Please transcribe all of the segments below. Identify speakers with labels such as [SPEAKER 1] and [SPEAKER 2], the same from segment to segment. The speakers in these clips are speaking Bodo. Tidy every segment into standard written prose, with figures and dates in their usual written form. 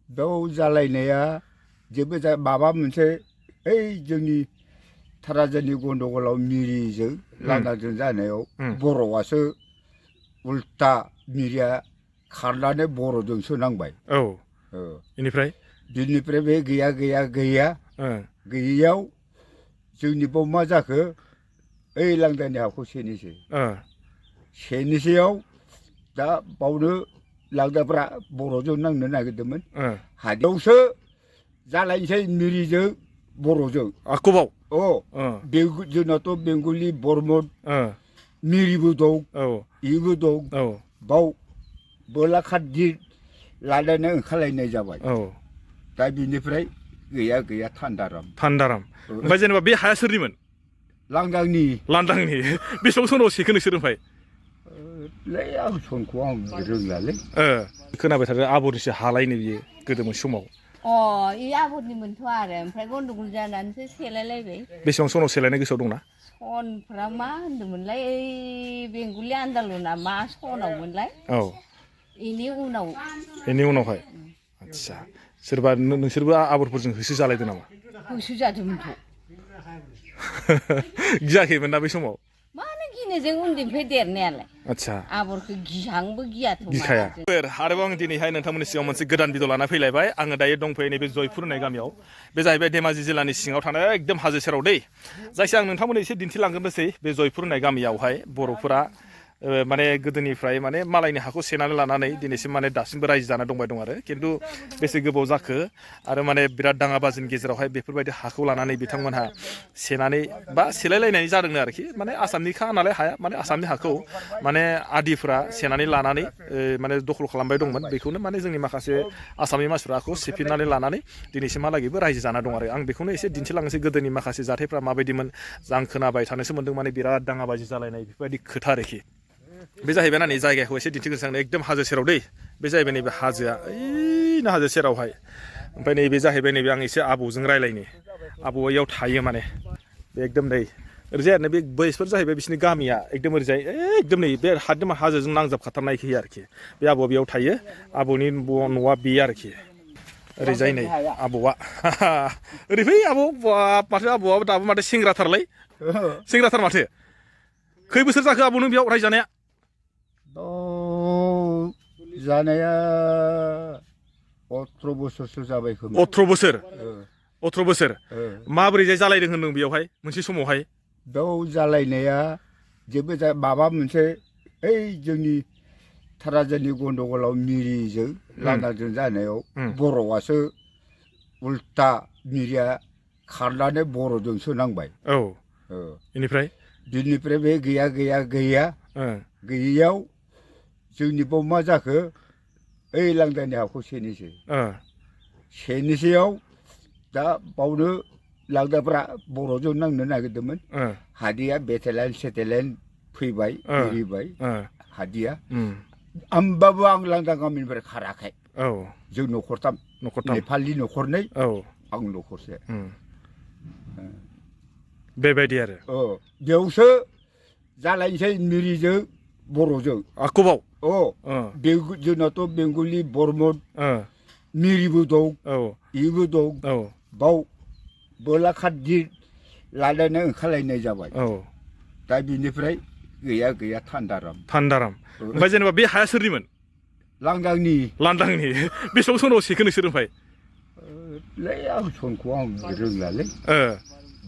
[SPEAKER 1] बेयाव जालायनाया जेबो माबा मोनसे ओइ जोंनि थाराजोंनि गन्दगलाव मिरिजों लांदांजों जानायाव बर'आसो उल्टा मिरिया खारनानै बर'जोंसो नांबाय।
[SPEAKER 2] औ बेनिफ्राय
[SPEAKER 1] बे गैयैयाव जोंनि बाव मा जाखो ओइ लांदांनि हाखौ सेनोसैयाव दा बावनो लांदांफ्रा बर'जों नांनो नागिरदोंमोन हादियावसो जालायनोसै मिरिजों बर'जों
[SPEAKER 2] आखबाव
[SPEAKER 1] जोंनाथ' बेंगलि बर्मन मिरिबो दं इबो दं बाव बोला खादि लालायनो ओंखारलायनाय जाबाय दा बिनिफ्राय गैया थान्दाराम
[SPEAKER 2] ओमफ्राय जेनेबा बे हाया सोरनिमोन
[SPEAKER 1] लांदांनि
[SPEAKER 2] बेसेबां सनाव सेखो नोंसोर ओमफ्राय
[SPEAKER 1] आं सनखौ आं रोंलालै
[SPEAKER 2] खोनाबाय थादों आबरनिसो हालायनो बियो गोदोमोन समाव
[SPEAKER 3] इ आबरनिमोनथ' आरो ओमफ्राय गन्दगल जानानैसो सेलायलायबाय
[SPEAKER 2] बेसेबां सनाव सेलायनाय गोसोआव दंना
[SPEAKER 3] सनफ्रा मा होनदोंमोनलाय ओइ बेंगलि आन्दालना मा सनावमोनलाय इनि उनावहाय
[SPEAKER 2] आदसा सोरबा नोंसोरबो आबरफोरजों होसो जालायदों नामा
[SPEAKER 3] होसो जादोंमोनथ'
[SPEAKER 2] गियाखैमोन ना बै समाव
[SPEAKER 3] मानो गिनो जों उन्दैनिफ्राय देरनायालाय
[SPEAKER 2] आदसा
[SPEAKER 3] आबरखौ गिहांबो
[SPEAKER 2] गिखाया आरोबाव आं दिनैहाय नोंथांमोननि सिगाङाव मोनसे गोदान भिडिअ लाना फैलायबाय आङो दायो दंफैयो नैबे जयपुर होननाय गामियाव बे जाहैबाय धेमाजि जिल्लानि सिङाव थानाय एकदम हाजो सेराव दै जायखिया आं नोंथांमोननो एसे दिन्थिलांग्रोनोसै बे जयपुर होननाय गामियावहाय बर'फोरा माने गोदोनिफ्राय माने मालायनि हाखौ सेनानै लानानै दिनैसिम माने दासिमबो रायजो जाना दंबाय दं आरो खिन्थु बेसे गोबाव जाखो आरो माने बिराद दाङाबाजिनि गेजेरावहाय बेफोरबायदि हाखौ लानानै बिथांमोनहा सेनानै बा सेलायलायनाय जादोंनो आरोखि माने आसामनिखा नालाय हाया माने आसामनि हाखौ माने आदिफोरा सेनानै लानानै माने दखल खालामबाय दंमोन बेखौनो माने जोंनि माखासे आसामनि मानसिफ्रा हाखौ सेफिननानै लानानै दिनैसिमहालागैबो रायजो जाना दं आरो आं बेखौनो एसे दिन्थिलांनोसै गोदोनि माखासे जाथायफ्रा माबायदिमोन आं खोनाबाय थानोसो मोन्दों माने बिराद दाङाबाजि जालायनाय बेफोरबायदि खोथा आरोखि बे जाहैबाय ना नै जायगाखौ एसे दिन्थिग्रोसांनो एकदम हाजो सेराव दै बे जाहैबाय नैबे हाजोआ ओइनो हाजो सेरावहाय ओमफ्राय नैबे जाहैबाय नैबे आं एसे आबौजों रायलायनि आबौआ इयाव थायो माने बे एकदम नै ओरैजाय आरो बे बैसफोर जाहैबाय बिसोरनि गामिया एकदम ओरैजाय एकदम नै बे हाजोजों नांजाबखाथारनायखि आरोखि बे आबौआ बेयाव थायो आबौनि न'आ बे आरोखि ओरैजाय नै आबौआ ओरै फै आबौ माथो आबौआ दाबो माथो सेंग्राथार माथो खै बोसोर जाखो आबौ नों बेयाव रायजो
[SPEAKER 1] जानाया 18 बोसोरसो जाबाय खोमा
[SPEAKER 2] 18 बोसोर माबोरै जालायदों होनदों बेयावहाय मोनसे समावहाय
[SPEAKER 1] बेयाव जालायनाया जेबो माबा मोनसे ओइ जोंनि थाराजोंनि गन्दगलाव मिरिजों लांदांजों जानायाव बर'आसो उल्टा मिरिया खारनानै बर'जोंसो नांबाय
[SPEAKER 2] बेनिफ्राय
[SPEAKER 1] बे गैयैयाव जोंनि बाव मा जाखो ओइ लांदांनि हाखौ सेनोसैयाव दा बावनो लांदांफ्रा बर'जों नांनो नागिरदोंमोन हादिया सेटेलाइन फैबाय हादिया होमबाबो आं लांदां गामिनिफ्राय खाराखै जों न'खरथाम नेपालि न'खरनै आं न'खरसे
[SPEAKER 2] बेबायदि आरो
[SPEAKER 1] बेयावसो जालायनोसै मिरिजों बर'जों
[SPEAKER 2] आखबाव
[SPEAKER 1] जोंनाथ' बेंगलि बर्मन मिरिबो दं इबो दं बाव बोला खादि लालायनो ओंखारलायनाय जाबाय दा बिनिफ्राय गैया थान्दाराम
[SPEAKER 2] ओमफ्राय जेनेबा बे हाया सोरनिमोन
[SPEAKER 1] लांदांनि
[SPEAKER 2] बेसेबां सनाव सेखो नोंसोर ओमफ्राय
[SPEAKER 1] आं सनखौ आं रोंलालै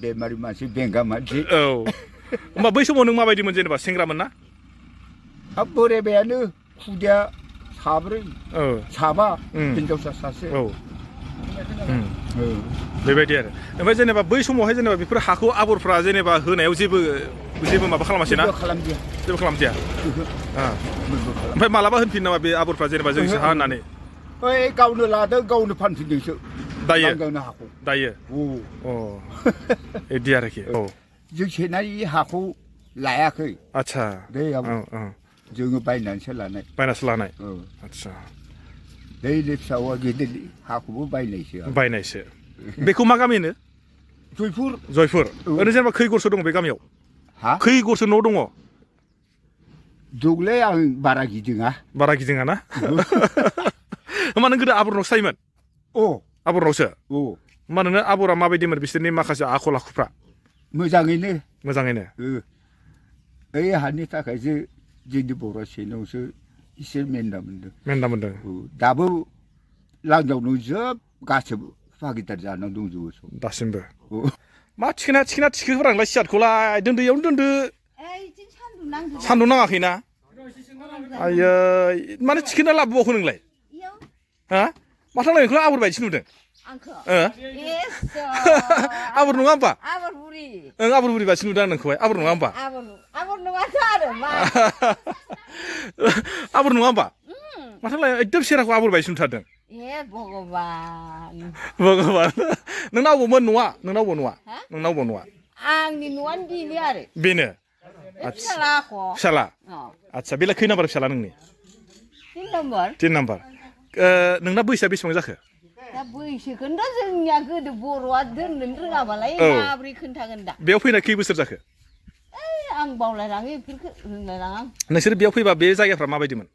[SPEAKER 1] बेमारि मानसि बेंगा मानसि
[SPEAKER 2] होमबा बै समाव नों माबायदिमोन जेनेबा सेंग्रामोन ना
[SPEAKER 1] बोरायबायानो खुदिया साबा हिनजावसा सासे
[SPEAKER 2] बेबायदि आरो ओमफ्राय जेनेबा बै समावहाय जेनेबा बेफोर हाखौ आबरफ्रा जेनेबा होनायाव जेबो माबा खालामासै ना जेबो खालामदिया ओमफ्राय मालाबा होनफिन नामा बे आबरफ्रा जेनेबा जोंसो हा होननानै
[SPEAKER 1] गावनो लादों गावनो फानफिनदोंसो
[SPEAKER 2] दायो बिदि आरोखि
[SPEAKER 1] जों सेनाय हाखौ लायाखै
[SPEAKER 2] आदसा
[SPEAKER 1] जोङो बायनानैसो लानाय
[SPEAKER 2] आदसा
[SPEAKER 1] दै फिसावा गिदिर हाखौबो
[SPEAKER 2] बायनायसो बेखौ मा गामि होनो जयपुर ओरैनो जेनेबा खै गरसो दङ बे गामियाव खै गरसो न' दङ
[SPEAKER 1] दंलै आं बारा गिदिङा
[SPEAKER 2] ना होमबा नों गोदो आबरनावसो थायोमोन आबरनावसो
[SPEAKER 1] औ
[SPEAKER 2] होमबा नोङो आबरा माबायदिमोन बिसोरनि माखासे आखल आखुफ्रा
[SPEAKER 1] मोजाङैनो
[SPEAKER 2] मोजाङैनो
[SPEAKER 1] ओइ हानि थाखायसो जोंनि बर' सेनावसो एसे मेन्दा मोनदों दाबो लांदावनो जोब गासैबो भागिदार जानानै दंजोबो
[SPEAKER 2] दासिमबो मा थिखोफोरांलाय सियारखौलाय दोन्दोयावनो दोन्दो सान्दुं नाङाखैना आयै माने थिखोना लाबोबावखो नोंलाय हा माथो नोंखौ आबर बायदिसो नुदों आबर नङा होमबा आबर बुरि बायदिसो नुदों आं नोंखौहाय आबर नङा होमबा आबर नङा होमबा माथो एकदम सेराखौ आबर बायदिसो नुथारदों भगबान नोंनाव अबावमोन न'आ नोंनाव न'आ
[SPEAKER 3] आंनि न'आनो बेनो आरो
[SPEAKER 2] बेनो फिसाला आदसा बेलाय खै नाम्बार फिसाला नोंनि 3 नाम्बार नोंना बैसोआ बेसेबां जाखो
[SPEAKER 3] दा बैसोखौनोथ' जोंनिया गोदो बर'आ दोननो रोङाबालाय माब्रै खोन्थागोन दा
[SPEAKER 2] बेयाव फैना खै बोसोर जाखो
[SPEAKER 3] आं बावलायलाङो बेफोरखौ रोंलायलाङा
[SPEAKER 2] नोंसोर बेयाव फैबा बे जायगाफ्रा माबायदिमोन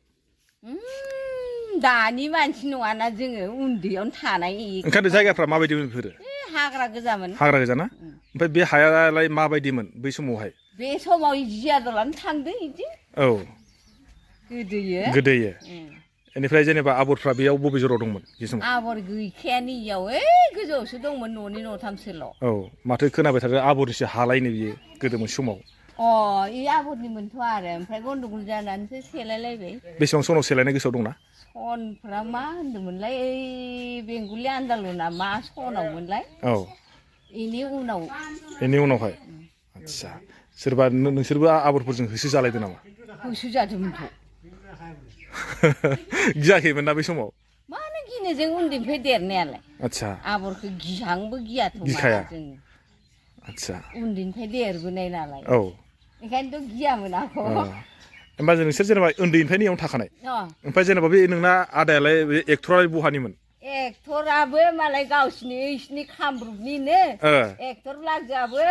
[SPEAKER 3] दानि मानसि नङाना जोङो उन्दैयावनो थानाय
[SPEAKER 2] ओंखायनो जायगाफ्रा माबायदिमोन बेफोरो
[SPEAKER 3] हाग्रा गोजामोन
[SPEAKER 2] हाग्रा गोजा ना ओमफ्राय बे हायालाय माबायदिमोन बै समावहाय
[SPEAKER 3] बे समाव जियादलानो थांदों बिदि
[SPEAKER 2] औ गोदोयो बेनिफ्राय जेनेबा आबरफ्रा बेयाव बबे जराव दंमोन बे समाव
[SPEAKER 3] आबर गैखायानो इयाव गोजौआवसो दंमोन न'नि न'थामसोल'
[SPEAKER 2] औ माथो खोनाबाय थादों आबरनिसो हालायनो बियो गोदो मोनसे समाव
[SPEAKER 3] इ आबरनिमोनथ' आरो ओमफ्राय गन्डगल जानानैसो सेलायलायबाय
[SPEAKER 2] बेसेबां सनाव सेलायनाय गोसोआव दंना
[SPEAKER 3] सनफ्रा मा होनदोंमोनलाय बेंगलि आन्दालना मा सनावमोनलाय
[SPEAKER 2] औ
[SPEAKER 3] बेनि
[SPEAKER 2] उनावहाय आदसा सोरबा नोंसोरबो आबरफोरजों होसो जालायदों नामा
[SPEAKER 3] होसो जादोंमोनथ'
[SPEAKER 2] गियाखैमोन ना बै समाव
[SPEAKER 3] मानो गिनो जों उन्दैनिफ्राय देरनायालाय
[SPEAKER 2] आदसा
[SPEAKER 3] आबरखौ गिहांबो गियाथ'
[SPEAKER 2] गिखाया
[SPEAKER 3] जों
[SPEAKER 2] आदसा
[SPEAKER 3] उन्दैनिफ्राय देरबोनाय नालाय
[SPEAKER 2] औ
[SPEAKER 3] ओंखायनोथ' गियामोन आंखौ
[SPEAKER 2] होमबा नोंसोर जेनेबा उन्दैनिफ्रायनो इयावनो थाखानाय ओमफ्राय जेनेबा बे नोंना आदायालाय बे एक्टरालाय बहानिमोन
[SPEAKER 3] एक्टराबो मालाय गावसिनि कामरुपनिनो एक्टर लागोआबो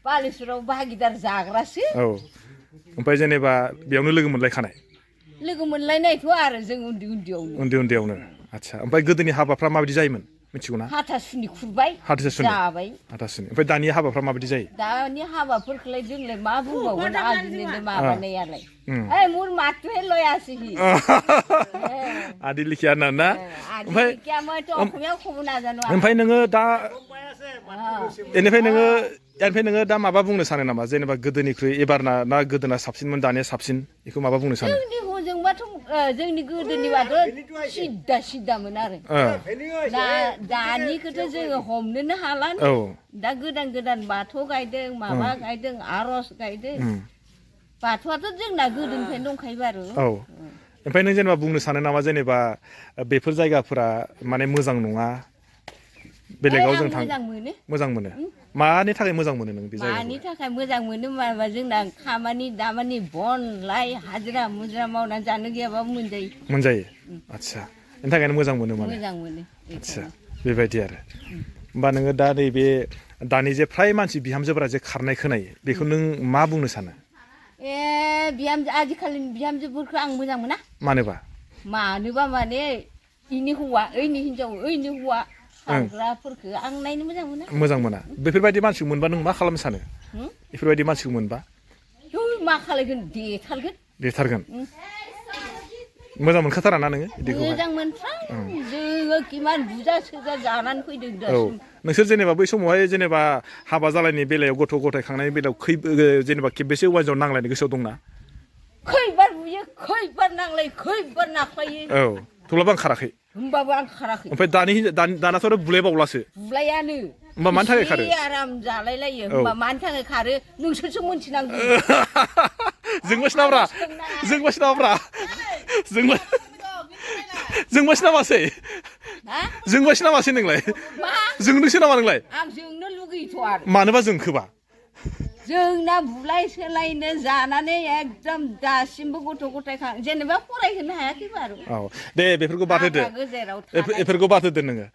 [SPEAKER 3] बालेश्वराव भागिदार जाग्रासो
[SPEAKER 2] औ ओमफ्राय जेनेबा बेयावनो लोगो मोनलायखानाय
[SPEAKER 3] लोगो मोनलायनायथ' आरो जों
[SPEAKER 2] उन्दैयावनो आदसा ओमफ्राय गोदोनि हाबाफ्रा माबायदि जायोमोन मिथिगौना
[SPEAKER 3] हाथासुनि खुरबाय जाबाय
[SPEAKER 2] हाथासुनि ओमफ्राय दानि हाबाफ्रा माबायदि जायो
[SPEAKER 3] दानि हाबाफोरखौलाय जोंलाय मा बुंबावगोन आदिनिनो माबानायालाय ओइ मुर माथुहे लय आसिहि
[SPEAKER 2] आदि लिखिया ना ओमफ्राय नोङो दा बेनिफ्राय नोङो दा माबा बुंनो सानो नामा जेनेबा गोदोनिख्रुइ एबारना ना गोदोना साबसिनमोन दानिया साबसिन बेखौ माबा बुंनो सानो
[SPEAKER 3] जोंनि गोदोनिबाथ' सिदामोन आरो दानिखौथ' जोङो हमनोनो हाला दा गोदान बाथौ गायदों माबा गायदों आर'ज गायदों बाथौआथ' जोंना गोदोनिफ्रायनो दंखायो बारु
[SPEAKER 2] ओमफ्राय नों जेनेबा बुंनो सानो नामा जेनेबा बेफोर जायगाफोरा माने मोजां नङा बेलेगाव जों मोजां मोनो मानि थाखाय मोजां मोनो नों बे जायगाखौ
[SPEAKER 3] मानि थाखाय मोजां मोनो होनबा जोंना खामानि दामानि बन लाइ हाजिरा मुजिरा मावनानै जानो गैयाबाबो
[SPEAKER 2] मोनजायो आदसा बेनि थाखायनो मोजां मोनो माने आदसा बेबायदि आरो होमबा नोङो दा नैबे दानि जे फ्राय मानसि बिहामजोफोरा जे खारनाय खोनायो बेखौ नों मा बुंनो सानो
[SPEAKER 3] बिहामजो आजिखालिनि बिहामजोफोरखौ आं मोजां मोना मानोबा माने इनि हौवा ओइनि हिनजाव ओइनि हौवा खारग्राफोरखौ आं नायनो मोजां मोना
[SPEAKER 2] बेफोरबायदि मानसिखौ मोनबा नों मा खालामनो सानो बेफोरबायदि मानसिखौ मोनबा
[SPEAKER 3] मा खालायगोन देथारगोन
[SPEAKER 2] मोजां मोनखाथारा ना नोङो
[SPEAKER 3] मोजां मोनथां जोङो किमान बुजा सोजा जानानै फैदों दासिम
[SPEAKER 2] नोंसोर जेनेबा बै समावहाय जेनेबा हाबा जालायनायनि बेलायाव गथ' गथाय खांनायनि बेलायाव जेनेबा खेबबेसे हौवाजों नांलायनो गोसोआव दंना
[SPEAKER 3] खैबार बुयो खैबार नांलायो खैबार नाख्लायो
[SPEAKER 2] थेवब्लाबो आं खाराखै
[SPEAKER 3] होमबाबो आं खाराखै
[SPEAKER 2] ओमफ्राय दानाथ' आरो बुलायबावलासो
[SPEAKER 3] बुलायानो
[SPEAKER 2] होमबा मानि थाखाय खारो
[SPEAKER 3] आराम जालायलायो होमबा मानि थाखाय खारो नोंसोरसो मोनथिनांगौ
[SPEAKER 2] जोंबो सिनाब्रा नोंलाय जोंनोसो नामा नोंलाय
[SPEAKER 3] आं जोंनो लुगैयोथ' आरो
[SPEAKER 2] मानोबा जोंखोबा
[SPEAKER 3] जोंना बुलाय सोलायनो जानानै एकदम दासिमबो गथ' गथाय जेनेबा फरायहोनो हायाखै बारु
[SPEAKER 2] दे बेफोरखौ बाद होदो नोङो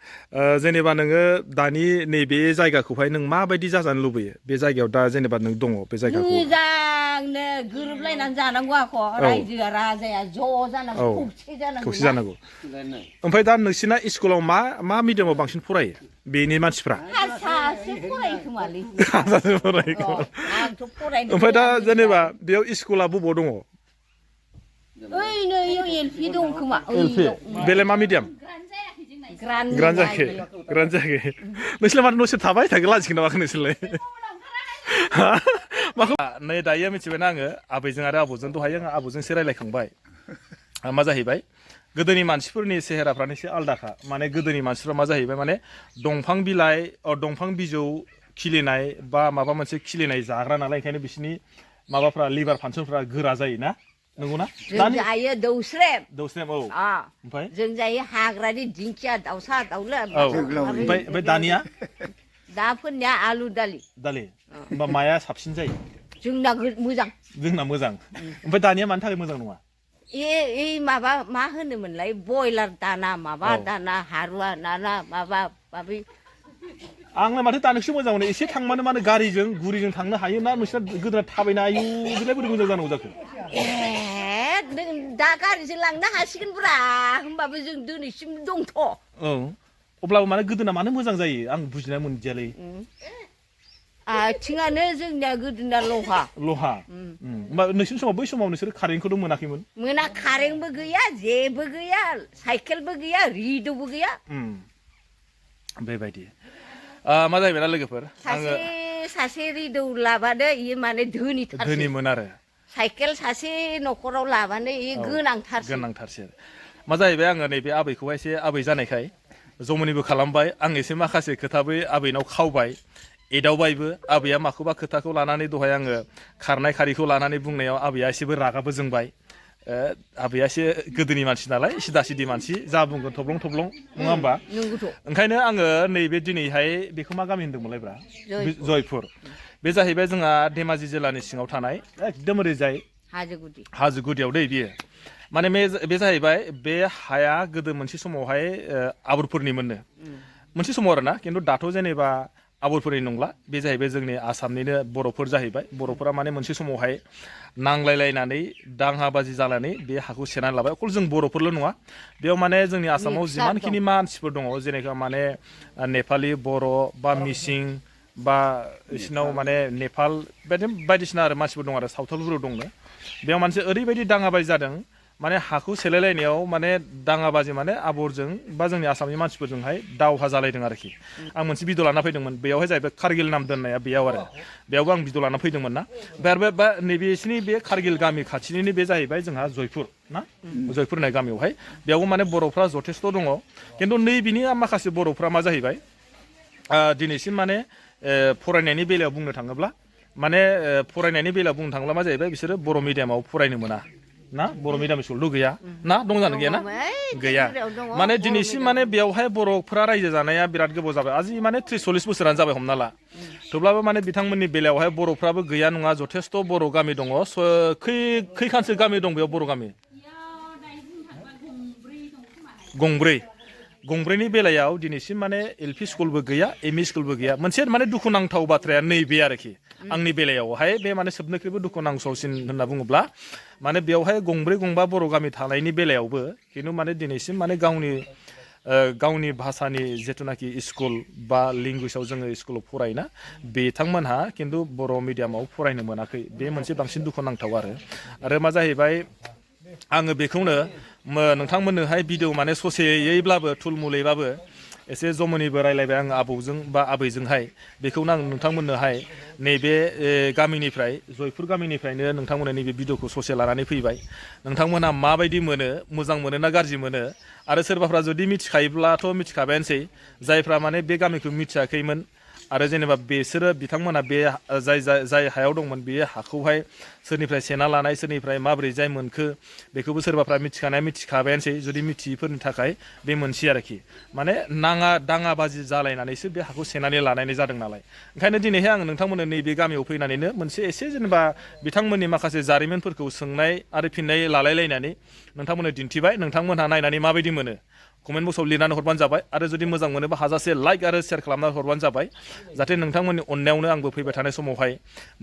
[SPEAKER 2] जेनेबा नोङो दानि नैबे जायगाखौहाय नों माबायदि जाजानो लुबैयो बे जायगायाव दा जेनेबा नों दङ बे जायगाखौ
[SPEAKER 3] मोजां सिगांनो गोरोबलायनानै जानांगौ आख' रायजोआ राजाया ज' जानांगौ खौसे
[SPEAKER 2] जानांगौ ओमफ्राय दा नोंसिना स्कुलाव मा मिडियामाव बांसिन फरायो बेनि मानसिफ्रा
[SPEAKER 3] हारसासो फरायो खोमालै
[SPEAKER 2] हारसासो फरायो
[SPEAKER 3] आंथ' फरायनो
[SPEAKER 2] ओमफ्राय दा जेनेबा बेयाव स्कुला बबाव दङ
[SPEAKER 3] ओइ नै एलपि दं खोमा
[SPEAKER 2] एलपि बेलाय मा मिडियाम ग्रान जायाखै नोंसोरलाय माथो न'सोर थाबाय थागोन लाजिगोन नामा नोंसोरलाय नै दायो मिथिबायना आङो आबैजों आरो आबौजों दहाय आङो आबौजोंसो रायलायखांबाय मा जाहैबाय गोदोनि मानसिफोरनि सेहेराफ्रानो एसे आलदाखा माने गोदोनि मानसिफ्रा मा जाहैबाय माने दंफां बिलाइ दंफां बिजौ खिलिनाय बा माबा मोनसे खिलिनाय जाग्रा नालाय ओंखायनो बिसिनि माबाफ्रा लिभार फांसनफ्रा गोरा जायोना नंगौना
[SPEAKER 3] जों जायो दौस्रेम
[SPEAKER 2] औ ओमफ्राय
[SPEAKER 3] जों जायो हाग्रानि दिंखिया दाउसा दाउला
[SPEAKER 2] ओमफ्राय दानिया
[SPEAKER 3] दाफोरनिया आलु दालि
[SPEAKER 2] होमबा माया साबसिन जायो
[SPEAKER 3] जोंना मोजां
[SPEAKER 2] ओमफ्राय दानिया मानि थाखाय मोजां नङा
[SPEAKER 3] माबा मा होनोमोनलाय बयलार दाना माबा दाना हारुवा दाना माबा माबि
[SPEAKER 2] आंलाय माथो दानोसो मोजां मोनो एसे थांबानो मानो गारिजों गुरिजों थांनो हायो ना नोंसिना गोदोना थाबायनो हायो बिलाय बोरै मोजां जानांगौ जाखो
[SPEAKER 3] नों दा गारिजों लांनो हासिगोनब्रा होमबाबो जों दिनैसिम दंथ'
[SPEAKER 2] अब्लाबो माने गोदोना मानो मोजां जायो आं बुजिना मोनदियालै
[SPEAKER 3] आथिङानो जोंनिया गोदोना लहा
[SPEAKER 2] होमबा नोंसिनि समाव बै समाव नोंसोर कारेन्टखौथ' मोनाखैमोन
[SPEAKER 3] कारेन्टबो गैया जेबो गैया साइकेलबो गैया रिडबो गैया
[SPEAKER 2] बेबायदि मा जाहैबाय ना लोगोफोर
[SPEAKER 3] सासे रिडौ लाबानो इयो माने
[SPEAKER 2] धोनिमोन आरो
[SPEAKER 3] साइकेल सासे न'खराव लाबानो इयो गोनांथारसै
[SPEAKER 2] मा जाहैबाय आङो नैबे आबैखौहाय एसे आबै जानायखाय जमनिबो खालामबाय आं एसे माखासे खोथाबो आबैनाव खावबाय एदावबायबो आबैया माखौबा खोथाखौ लानानै दहाय आङो खारनाय खारिखौ लानानै बुंनायाव आबैया एसेबो रागाबो जोंबाय आबैया एसे गोदोनि मानसि नालाय सिदा सिदि मानसि जा बुंगोन थब्लं नङा होमबा ओंखायनो आङो नैबे दिनैहाय बेखौ मा गामि होनदोंमोनलायब्रा जयपुर बे जाहैबाय जोंहा धेमाजि जिल्लानि सिङाव थानाय एकदम ओरैजाय हाजोगुदियाव दै बियो माने बे जाहैबाय बे हाया गोदो मोनसे समावहाय आबरफोरनिमोननो मोनसे समाव आरोना खिन्थु दाथ' जेनेबा आबरफोरनि नंला बे जाहैबाय जोंनि आसामनिनो बर'फोर जाहैबाय बर'फोरा माने मोनसे समावहाय नांलायलायनानै दाङाबाजि जानानै बे हाखौ सेनानै लाबाय अकल जों बर'फोरल' नङा बेयाव माने जोंनि आसामाव जिमानखिनि मानसिफोर दङ जेनेबा माने नेपालि बर' बा मिसिं बा बिसिनाव माने नेपाल बायदिसिना आरो मानसिफोर दं आरो सावथालफोर दंनो बेयाव मोनसे ओरैबायदि दाङाबाजि जादों माने हाखौ सेलायलायनायाव माने दाङाबाजि माने आबरजों बा जोंनि आसामनि मानसिफोरजोंहाय दावहा जालायदों आरोखि आं मोनसे भिडिअ लाना फैदोंमोन बेयावहाय जाहैबाय कारगिल नाम दोननाया बेयाव आरो बेयावबो आं भिडिअ लाना फैदोंमोन ना बा नैबेसिनि बे कारगिल गामि खाथिनिनो बे जाहैबाय जोंहा जयपुर ना जयपुर होननाय गामियावहाय बेयावबो माने बर'फ्रा जथेस्थ' दङ खिन्थु नैबेनि माखासे बर'फ्रा मा जाहैबाय दिनैसिम माने फरायनायनि बेलायाव बुंनो थाङोब्ला मा जाहैबाय बिसोरो बर' मिडियामाव फरायनो मोना ना बर' मिडियाम स्कुलथ' गैया ना दं जानो गैया ना गैया माने दिनैसिम माने बेयावहाय बर'फ्रा रायजो जानाया बिराद गोबाव जाबाय आजि माने 30-40 बोसोरानो जाबाय हमना ला थेवब्लाबो माने बिथांमोननि बेलायावहाय बर'फ्राबो गैया नङा जथेस्थ' बर' गामि दङ खैखानसो गामि दं बेयाव बर' गामि गंब्रैनि बेलायाव दिनैसिम माने एलपि स्कुलबो गैया एमइ स्कुलबो गैया मोनसे माने दुखुनांथाव बाथ्राया नैबे आरोखि आंनि बेलायावहाय बे माने सबनिख्रुइबो दुखुनांथावसिन होनना बुङोब्ला माने बेयावहाय गंब्रै गंबा बर' गामि थानायनि बेलायावबो खिन्थु माने दिनैसिम माने गावनि भाषानि जिथुनाखि स्कुल बा लेंगुवेजाव जोङो स्कुलाव फरायोना बिथांमोनहा खिन्थु बर' मिडियामाव फरायनो मोनाखै बे मोनसे बांसिन दुखुनांथाव आरो मा जाहैबाय आङो बेखौनो नोंथांमोननोहाय भिडिअ माने ससेयैब्लाबो थुलमुलैबाबो एसे जमनिबो रायलायबाय आं आबौजों बा आबैजोंहाय बेखौनो आं नोंथांमोननोहाय नैबे गामिनिफ्राय जयपुर गामिनिफ्रायनो नोंथांमोननो नैबे भिडिअखौ ससे लानानै फैबाय नोंथांमोनहा माबायदि मोनो मोजां मोनो ना गाज्रि मोनो आरो सोरबाफ्रा जुदि मिथिखायोब्लाथ' मिथिखाबायानोसै जायफ्रा माने बे गामिखौ मिथियाखैमोन आरो जेनेबा बिसोरो बिथांमोना बे जाय हायाव दंमोन बे हाखौहाय सोरनिफ्राय सेना लानाय सोरनिफ्राय माबोरै जाय मोनखो बेखौबो सोरबाफ्रा मिथिखाबायानोसै जुदि मिथियैफोरनि थाखाय बे मोनसे आरोखि माने दाङाबाजि जालायनानैसो बे हाखौ सेनानै लानाय जादों नालाय ओंखायनो दिनैहाय आं नोंथांमोननो नैबे गामियाव फैनानैनो मोनसे एसे जेनेबा बिथांमोननि माखासे जारिमिनफोरखौ सोंनाय आरो फिननाय लालायलायनानै नोंथांमोननो दिन्थिबाय नोंथांमोनहा नायनानै माबायदि मोनो कमेन्ट बक्सआव लिरनानै हरबानो जाबाय आरो जुदि मोजां मोनोबा हाजासे लाइक आरो शेयार खालामनानै हरबानो जाबाय जाहाथे नोंथांमोननि अननायावनो आंबो फैबाय थानाय समावहाय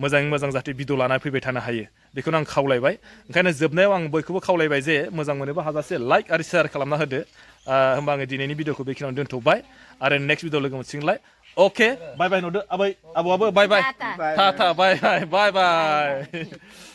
[SPEAKER 2] मोजाङै मोजां जाहाथे भिडिअ लानानै फैबाय थानो हायो बेखौनो आं खावलायबाय ओंखायनो जोबनायाव आं बयखौबो खावलायबाय जे मोजां मोनोबा हाजासे लाइक आरो शेयार खालामना होदो होमबा आङो दिनैनि भिडिअखौ बेखिनियावनो दोनथ'बाय आरो नेक्स्ट भिडिअ लोगो मोनसिगोनलाय अके बाय बाय नोदो आबै आबौआबो बाय बाय
[SPEAKER 3] टाटा।
[SPEAKER 2] टाटा बाय बाय बाय बाय